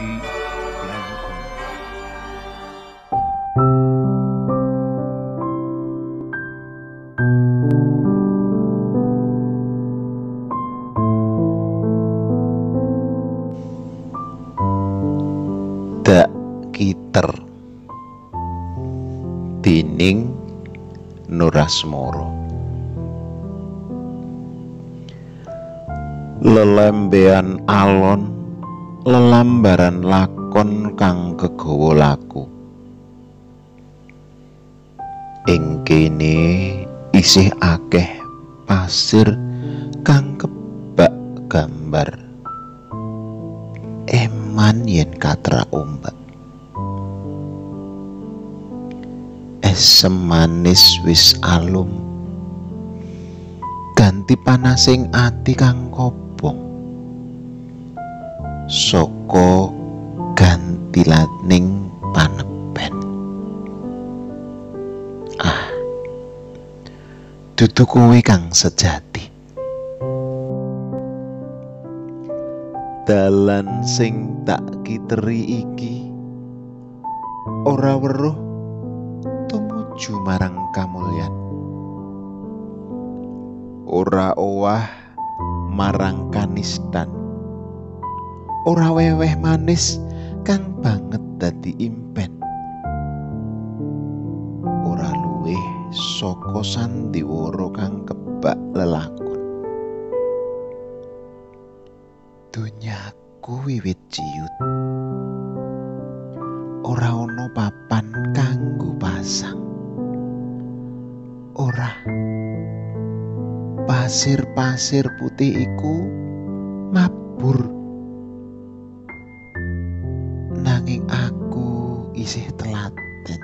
Ki Blangkon. Dak kiter dening Nurasmoro. Lelembean alon, lelambaran lakon kang kegawa laku. Ing kene isih akeh pasir kang kebak gambar. Eman yen katra ombak. Esem manis wis alum, ganti panasing ati kang kobong. Saka gantilaning panepen. Ah, dudu kowe kang sejati. Dalan sing tak kiteri iki ora weruh tumuju marang kamulyan, ora owah marang kanistan, ora weweh manis kang banget dadi impen, ora luwih saka sandiwara kang kebak lelakon. Dunyaku wiwit ciut, ora ana papan kanggo pasang. Ora, pasir-pasir putih iku mabur, nanging aku isih telaten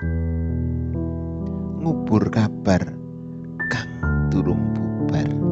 ngubur kabar kang durung bubar.